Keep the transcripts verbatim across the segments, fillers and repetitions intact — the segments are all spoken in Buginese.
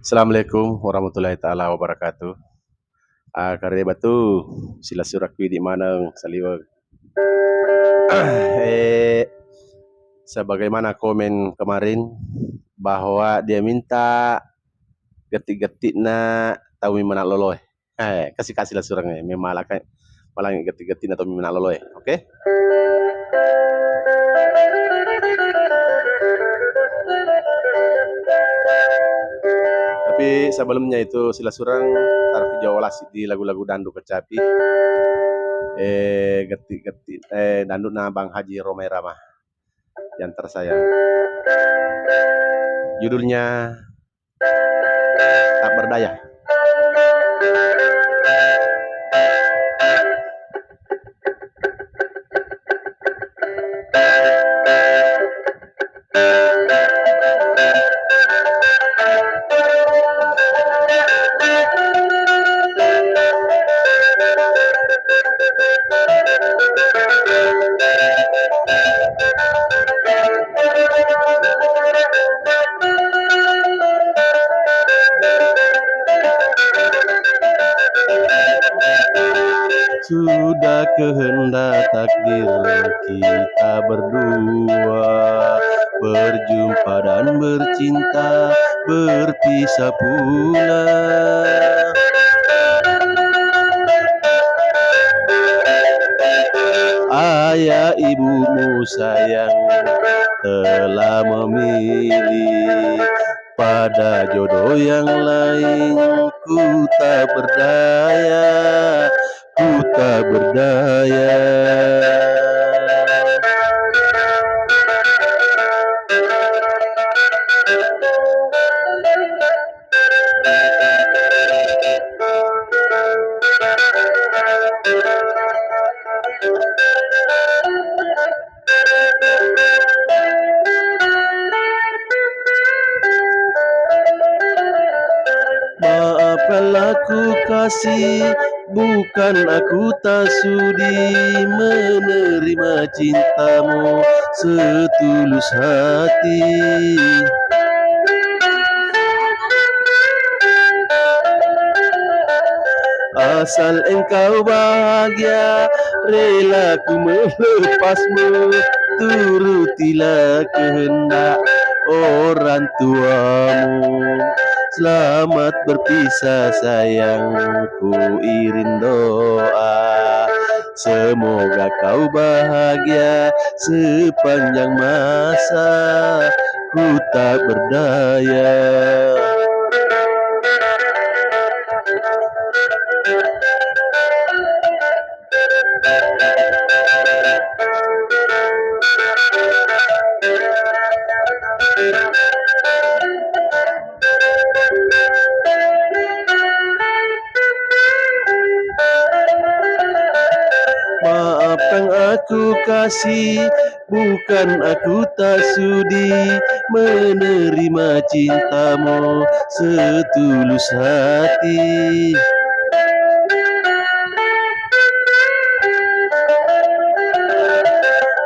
Assalamualaikum warahmatullahi taala wabarakatuh. Ah, kareba tu, silessurekku idi maneng saliweng. Eh, sebagaimana komen kemarin bahwa dia minta getti-gettina tau mi menang loloe. Eh, kasi-kasi lessureng, eh, memmalaka-, malangi getti-gettina tau mi menang loloe. Oke? Tapi sebelumnya itu, silessureng, taruh Jawa Lasi di lagu-lagu dandu kecapi. Eh, getti-getti, eh, dandu na Bang Haji Rhoma Irama yang tersayang. Judulnya Tak Berdaya. Sudah kehendak takdir kita berdua berjumpa dan bercinta, berpisah pula. Ayah ibumu sayang telah memilih pada jodoh yang lain, ku tak berdaya, ku tak berdaya. Maafkanlah ku kasih, bukan aku tak sudi menerima cintamu setulus hati. Asal engkau bahagia, rela ku melepasmu. Turutilah kehendak orang tuamu. Selamat berpisah sayang, ku iring doa. Semoga kau bahagia sepanjang masa. Ku tak berdaya. Maafkan aku kasih, bukan aku tak sudi menerima cintamu setulus hati.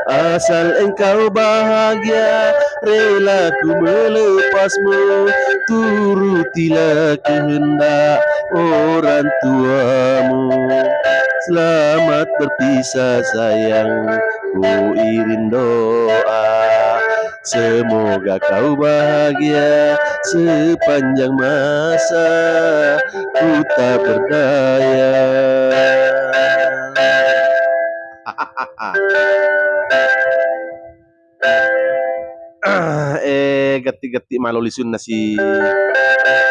Asal engkau bahagia, rela ku melepasmu. Turutilah kehendak orang tuamu. Selamat berpisah sayang, ku iring doa. Semoga kau bahagia sepanjang masa. Ku tak berdaya. Eh, getti-getti malo lisunna si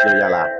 Joyala.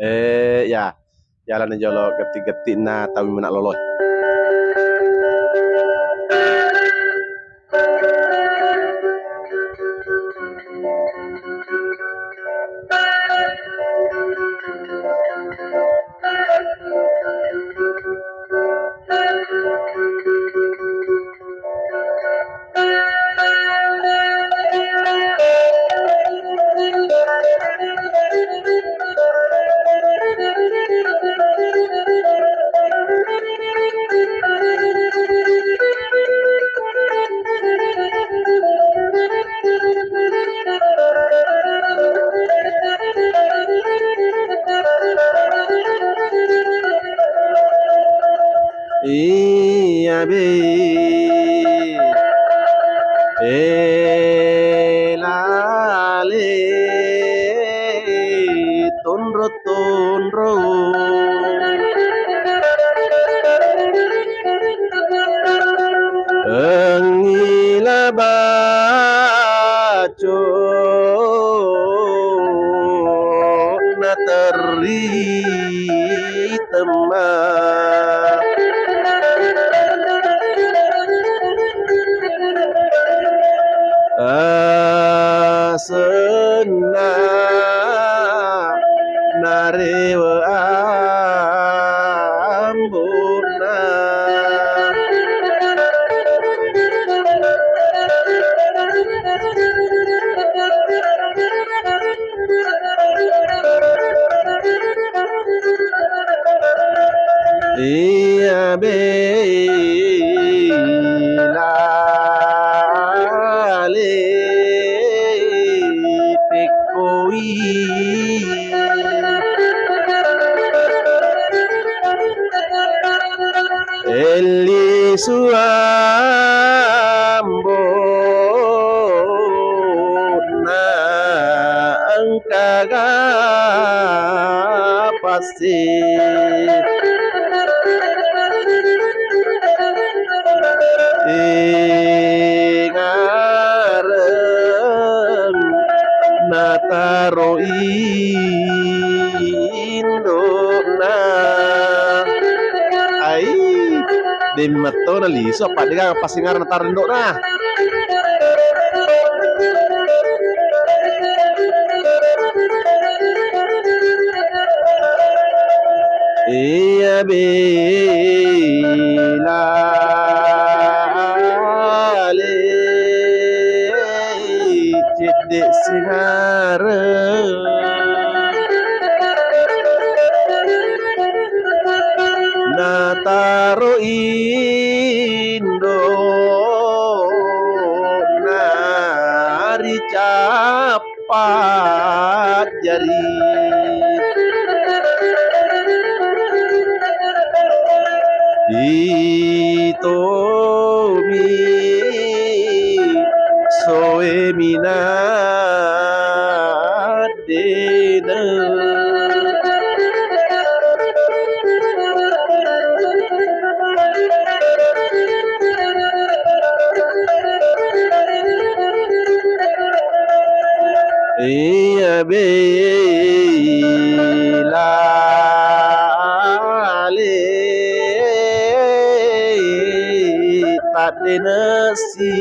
Eh, ya. Yalani jolo getti-getti'na tau mena loloe. Iya be, e lale, tonro-tonro. Engila baco na terri temma. Asenna narewe ambona. Iya be lale pekkoi. Elli suambonna engkaga pasti. Ingareng nataroi indo'na. Ai, demi metto na lisu apa de' ga passingareng nataro indo'na. Iya be lale cedde' singareng nataro indo'na ri cap- pajjari. Itomi soe minaddeneng. Iya be lale taddenesi.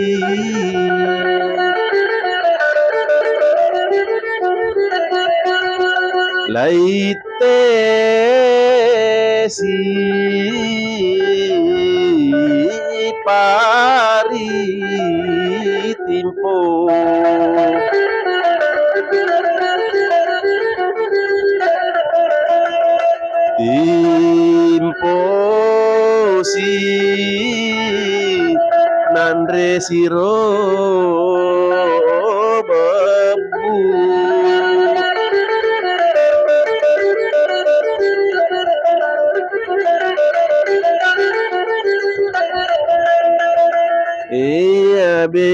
Lai tesi pari timpo. Timpo si nanre siro bebbu. Iya be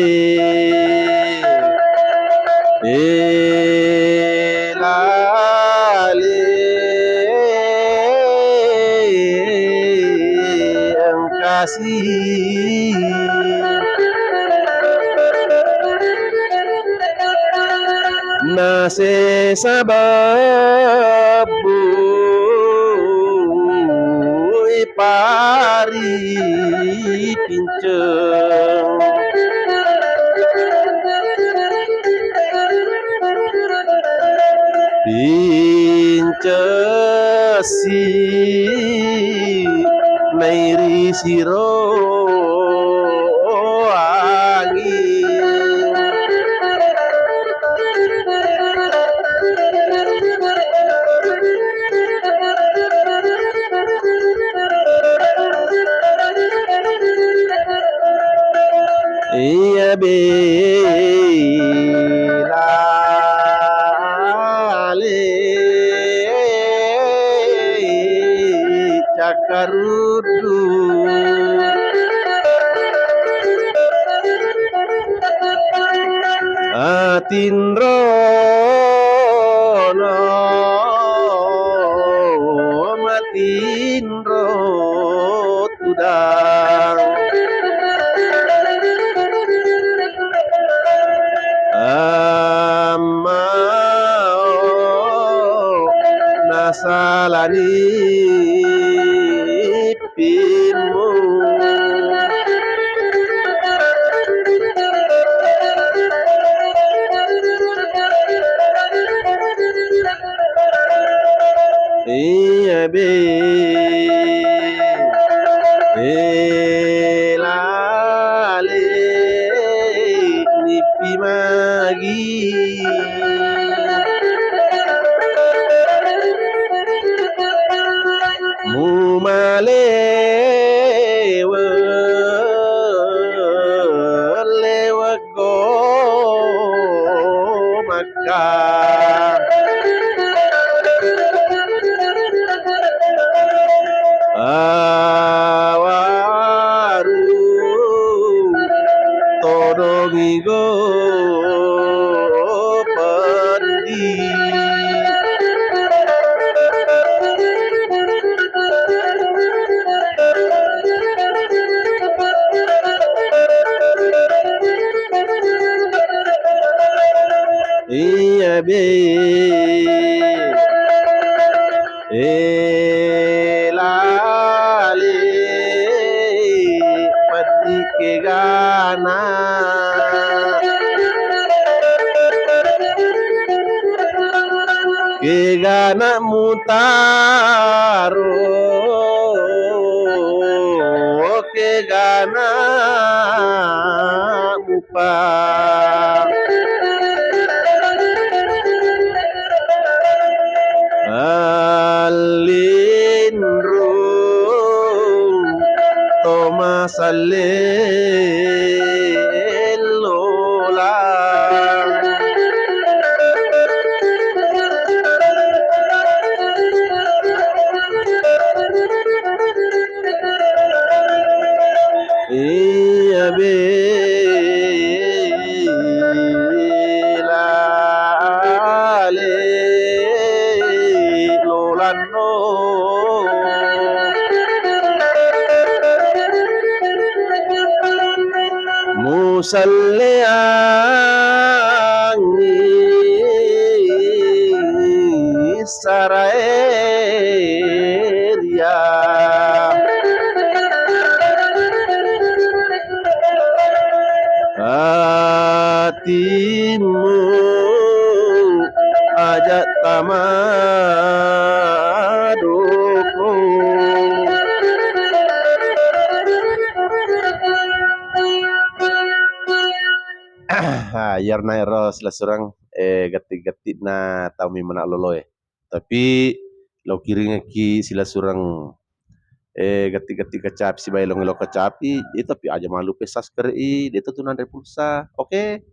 e lale engkasi. Nasesa bebbu pari pinceng. Pincesi nairi siro angi. Iya bela ale cakkaruddu. Atinrono matinro tudang. Ammao nasalani pimmu. Iya be elale nipi magi. Mumalewe lewe go Makkah. Awaru todongi go peddi. Iya be elale peddi kegana. Kegana mutaro, kegana mupa. Allinrung to masalle lola. Iya be lale lolanno. Musalliangngi Saraeria. Atimmu aja' tamadoko. Ah, iyarna ero silasureng, eh, getti-getti'na tau mi mena' loloe. Tapi lo kiringekki silasureng, eh, getti-getti kecapi sibawa elong-elong kecapi, eh, tapi aja' malupe subscribe i, de' to tu nanre pulsa. Oke?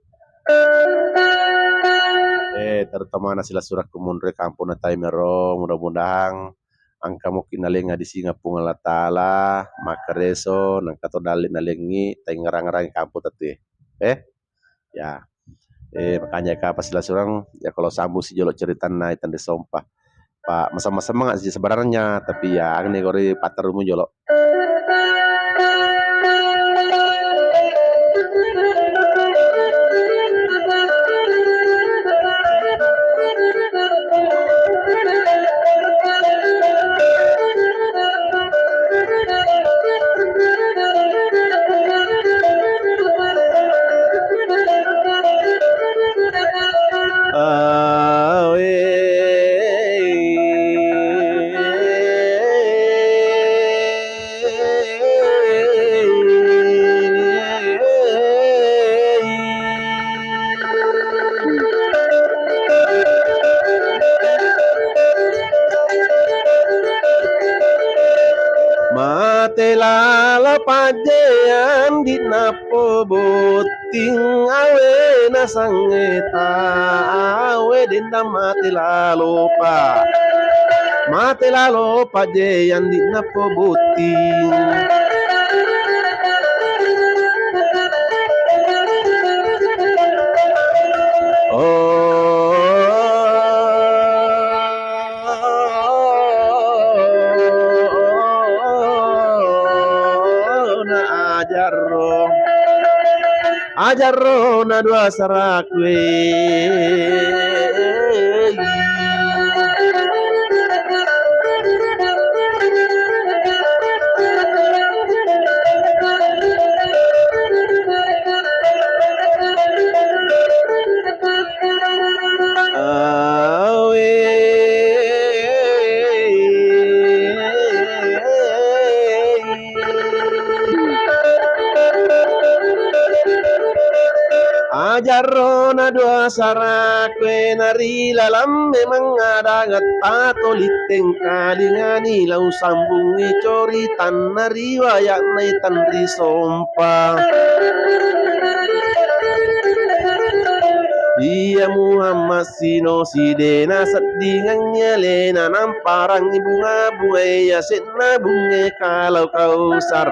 Eh, terutamana silasurekku monro kampong na taimero, mudah-mudahang engka mukki nalengnga di singa Puang Allah Taala, makkareso, nengka to dalle' nalengngi, taingngerang-ngerangi kampong tette. Eh? Ya. Eh, makanya ka pasilasureng, ya kalau sambung si jolo' ceritanna Tande Sompa. Pa' masem-masem manga' sih sebenarnya, tapi ya anne kori patterummu jolo'. Pajjeang di'na pobotting, awe nasangnge ta awe dendang mate lalopa. Mate lalo pajjeang di'na pobotting. Oh. Na ajarro, ajarro na dua sarakue. Awe. Ajarro na dua sarakue na ri lalang memeng adangetta tolitteng kalingani lau sambungngi coritanna riwaya'na i Tenri Sompa. Iya Muhammad Sinosi de naseddingengngi alena namparangngi bunga-bungae yase'na bunge kalau Kausar.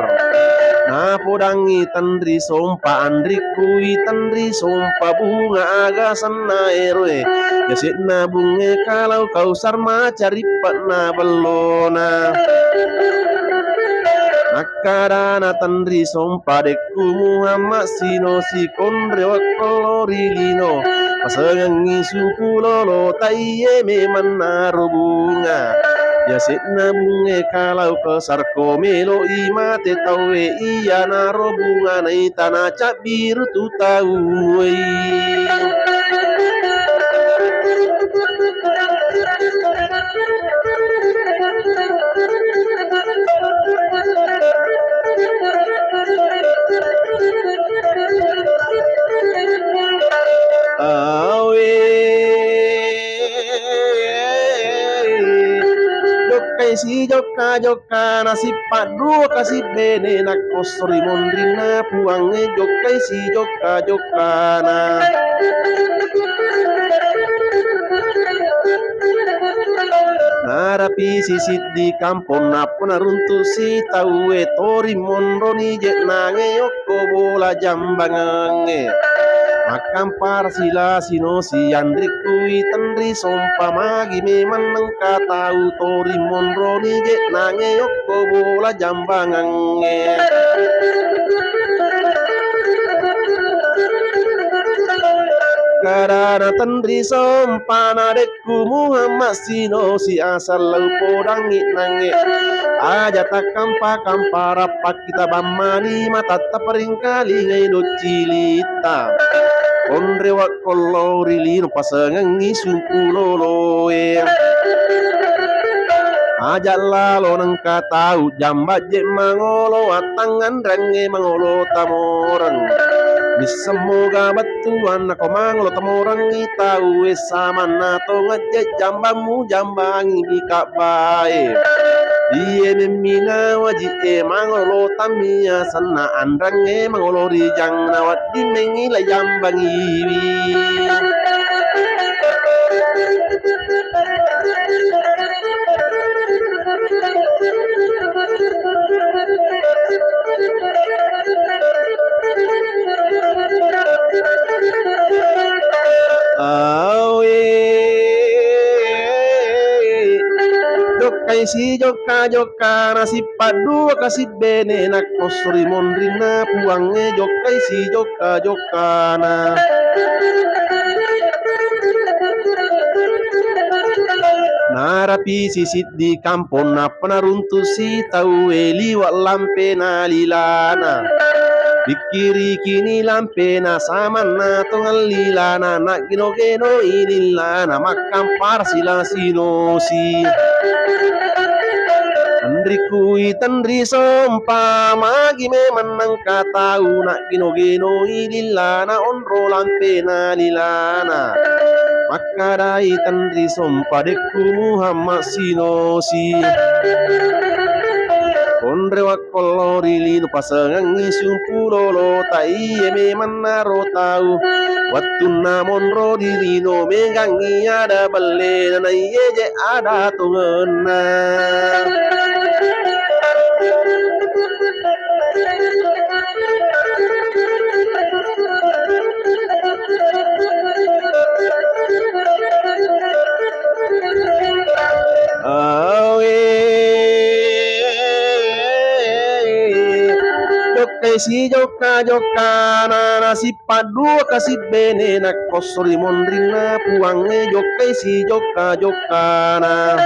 Napodangngi Tenri Sompa, anrikku i Tenri Sompa, bunga aga senna eroe yase'na bunge kalau Kausar macarippe'na bellona. Nakkadana Tenri Sompa, dek ku Muhammad Sinosi konre wekkollo ri lino, pasengengngi sumpu lolo taiye memennaro bunga. Yase'na bunge kalau Kausar ko melo'i mate tauwe iyanaro bunga naita nacabbiru tu tauwe. Awe. Jokkai sijokka-jokkana, sippaddua kasibbene, nakkossori monrinna Puangnge, jokkai sijokka-jokkana. Narapi sisiddi kampong, nappa naruntu sitauwe, tori monroni je'nange yokko bola jambangangnge. Makkampara sila Sinosi, anrikku i Tenri Sompa, magi memang nengka tau tori monroni je'nange yokko bola jambangangnge. Kadana Tenri Sompa, na dek ku Muhammad Sinosi, asal lau podangngi nangnge. Aja takkampa-kampara pakkita bammani matatta, paringkalingai doccilitta. Konre wekkollo ri lino, pasengengngi sumpu loloe. Aja lalo nengka tau jamba je mangolo, attanganrangnge mangolo tamoreng. Missemmoga bettuanna ko mangolo tamorengngi tauwe, samanna tongeng je jambammu jambangi bikabbae. Iye memmina waji'e mangolo tammi asenna anrangnge mangolo rijang, nawedding mengngi lajambangiwi. Awe. Jokkai sijokka-jokkana, sippaddua kasibbene, nakkossori monrinna Puangnge, jokkai sijokka-jokkana. Narapi sisiddi kampong, nappa naruntu sitauwe, liwa lampena lilana. Pikkirikini lampena, samanna tongeng lilana, naggino-ginoi lilana, makkampara sila Sinosi. Anrikku i Tenri Sompa, magi memang nengka tau, naggino-ginoi lilana, onro lampena lilana. Makkadai Tenri Sompa, dek ku Muhammad Sinosi. Onré wakkollo ri lino pasengengngi sumpu lolo, ta iye memennaro tau. Wettunna monro ri lino megangngi ada belle, na iye je ada tongenna. Awe. Jokkai sijokka-jokkana, nasippa dua kasibbene, nakkossori monrinna puangnge, jokkai sijokka-jokkana.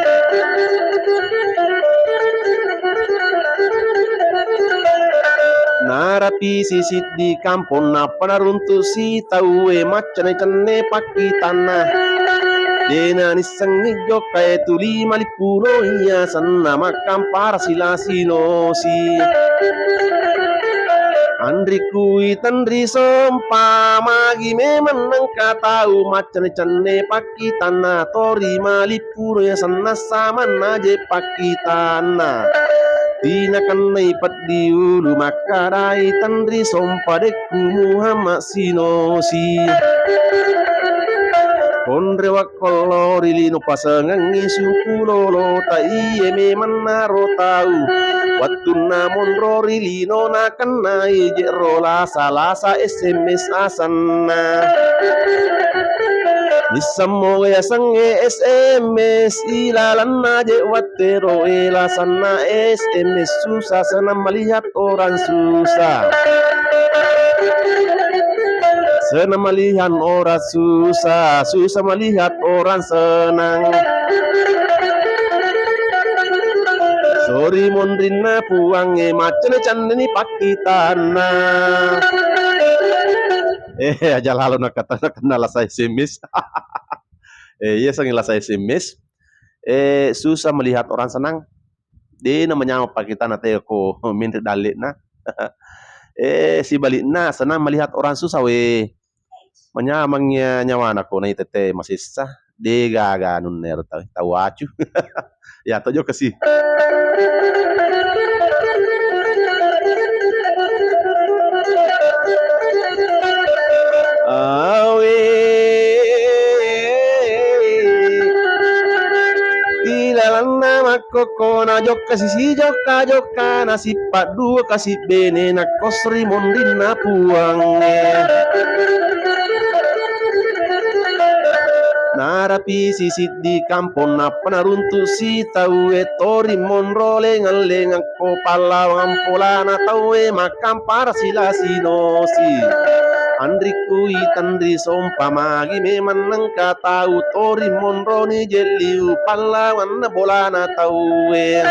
Narapi sisiddi kampong, nappa naruntu si tauwe maccenne-cenne pakkitanna. Dena nissengngi jokkae tuli malippuno iya senna makkampara silasinosi. Anrikku itenri sompa, magi memang nengka tau maccenne-cenne pakkitanna, tori malippuno iya senna samanna je pakkitanna. Tinakennai peddi ulu makkadai tenri sompa dekku Muhammad Sinosi. Konre wakkollo ri lino pasengengngi sumpu lolo, ta iye memennaro tau. Wettunna monro ri lino nakennai je'ro lasa-lasa S M S asenna. Nissemmo yasengnge S M S ilalenna je' wattero, elasanna S M S susah senang melihat orang susah. Senang melihat orang susah, susah melihat orang senang. Sori monrinna puangnge, maccenne-cenneni pakkitanna. Eh, aja lalo nakata-, nakennala S M S. Eh, iya, sangi lasa S M S. Eh, susah melihat orang senang. De na manyameng pakkitanna teko menre dalle'na. Eh, sibalikna, senang melihat orang susah, we. Manyameng iya nyawana ko naita te masessa. De gaga anunna ero tau, tau acu. Ya, to jokka si. Awe. Ilalanna makkokko na jokka sisi jokka-jokka na sippa dua kasibbene nakkossori monrinna puangnge. Narapi sisiddi kampong nappa naruntu si tauwe, tori monro lengeng-lengeng ko pallawangan polana tauwe makkampara silasinosi. Anrikku itenri sompa magi memang nengka tau, tori monroni jelliu pallawanna bolana tauwe.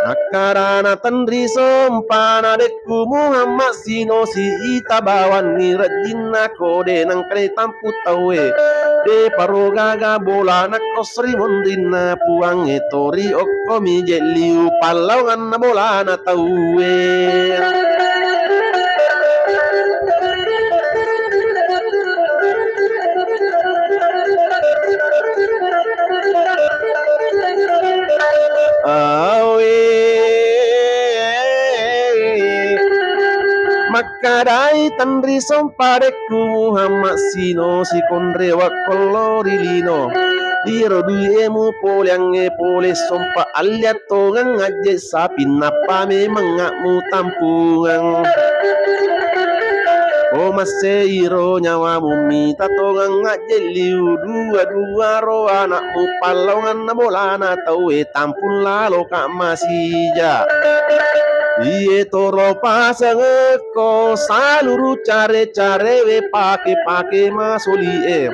Akkarana tenri sompa na dekku Muhammad Sinosi, ita bawanni rejjinna kode nangkane tampu tauwe. De paro gaga bola nakkossori monrinna puangnge, tori okkomi jelliu pallawanganna bolana tauwe. Awe. Makkadai tenri sompa dekku Muhammad Sinosi konre wakkollo ri lino. Iro dui'e mupoleangnge pole sompa alliang tongeng ajje sapi nappa memeng ammu tampungeng. O masse iro nyawamu mita tongeng ajje liu dua-dua ro anakmu pallawanganna bolana tauwe tampung laloka masija. Iye toro pasengekko saluru care-carewe pake-pake masoli'e.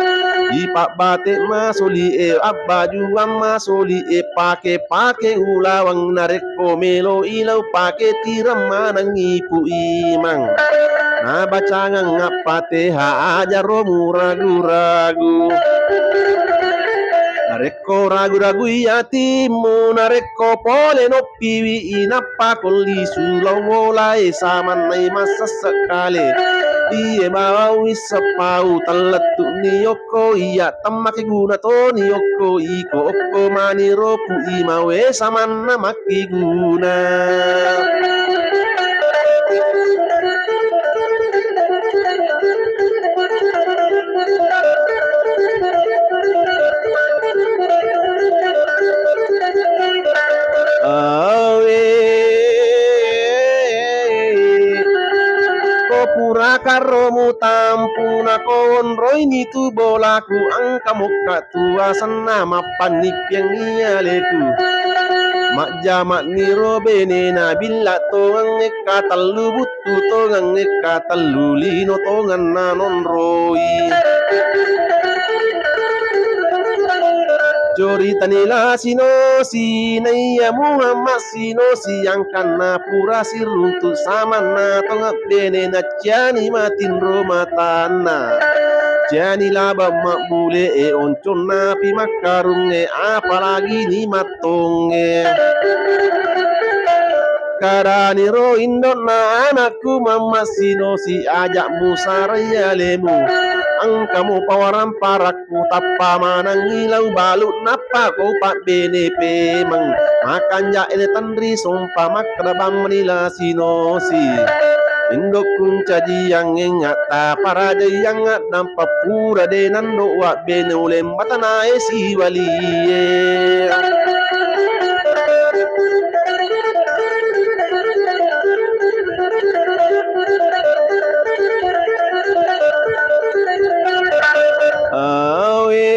Ipabbate masoli'e, abbajuang masoli'e, pake-pake ulaweng narekko melo ilau pake tireng maneng ipu imang. Nabacangang appateha ajaro muragu-ragu. Narekko ragu-ragui atimmu, narekko pole noppiwi inappa kollisu lao wolae samannai massesse kale. Iye bawang wisseng pau, tellettu'ni okko iya, temmake guna toni okko iko, okko maniro ku imawe samanna makkeguna. Awe. Ko pura karro mutampu, nako onroini tu bolaku, engka mokka tu asenna mappanni piang iya leku. Majjama'ni ro benena billa tongeng ekka tellu buttu tongeng ekka tellu lino tongenna nonroi. Coritani La Sinosi, naiya Muhammad Sinosi, angkanna pura siruntu samanna tongebbene nacciani matinro matanna. Ciani labang mabbule e, onconna pi makkarungnge, apalagi ni mattongnge. Kadaniro indo'na anakku, Mamma Sinosi, ajak musarai alemu. Engkamu pawarang parakku, tappa manengngi lau balu, nappa ko pabbene pemeng. Makanja ele tenri sompa, makkeda bammani La Sinosi. Indokku ncajiang engngatta, parajaiang addampa, pura de nando wabbene uleng batanae siwalie. Awe.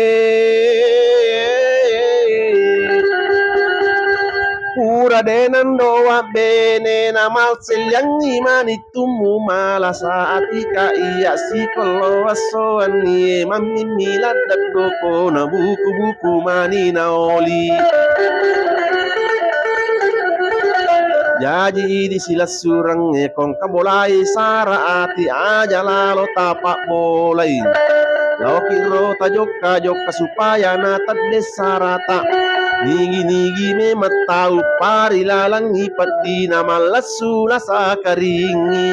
Pura de nando wabbene, namalselliangngi mani tummu malasa atika iya sikollo esso wennie, mammimmi laddeddoko na buku-buku mani naoli. Jaji idi silessurengnge, ko engka bolai sara ati, aja lalo tapabbolai. Laoki ro tajokka-jokka supaya natedde sarata. Nigi-nigi memang tau parilalengngi peddina mallessu nasakaringngi.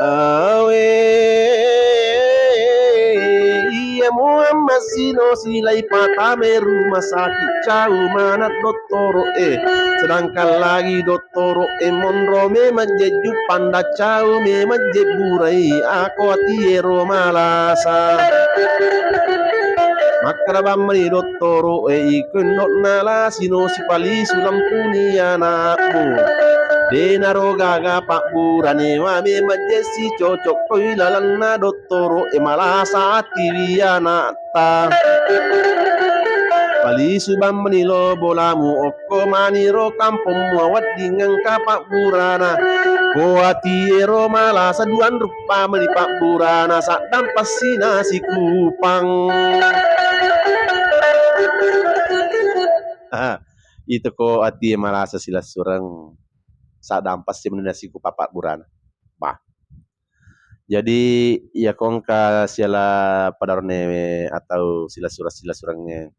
Awe, iya Muhammad Sinosi lai patamai rumah sakit, cau maneng dottoro'e. Sedangkan lagi dottoro'e monro memang jejju panda, cau memang jebburai ako atiero malasa. Makkeda bammani dottoro'e, iko indo'na La Sinosi, palisu lampuni anakmu. Denaro gaga pabburane, wa memang je sicocok koi lalenna dottoro'e, malasa atiwi anakta. Palisu bammani lo bolamu, okko maniro kampommu, awedding engka pabburana. Ko atiero malasa duanru pamani pabburana, saddampa si nasi kupang. Aha, itu ko atie malasa silessureng, saddampa si mani nasi kupang pabburana. Bah. Jadi, iya ko engka siala padarone atau silessureng-silessurengnge,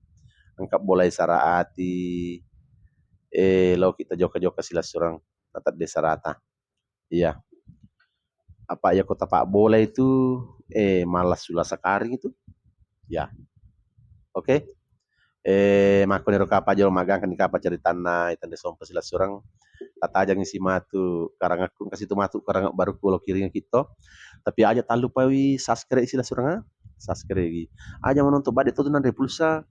engka bolai sara ati, eh, laoki tajokka-jokka silessureng, natedde sarata. Iya. Apa iya ko tapabbola itu, eh, mallassu lasakaring itu. Ya. Oke. Eh, makkoniro kapa jolo magangkani kapa caritanna Itande Sompa silessureng. Tatajangi si matu karangekku, engka situ matu karangek baru kulo kiringekki to. Tapi aja tallupawi subscribe silessureng, ah. Subscribe gi. Aja menonton badde to nanre pulsa.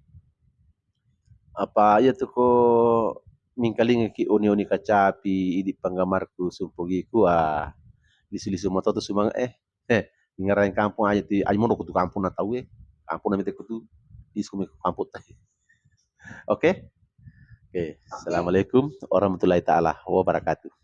Apa iya tu ko mingkalingeki oni-oni kacapi, idi penggemarku, sumpogiku, ah, lisu-lisu moto tu sumang, eh, eh, ngerain kampung aja ti, aja mono kutu kampung na tau, eh. Kampung na mite kutu, isku mi kampung tai. Oke? Oke, assalamualaikum warahmatullahi taala wabarakatuh.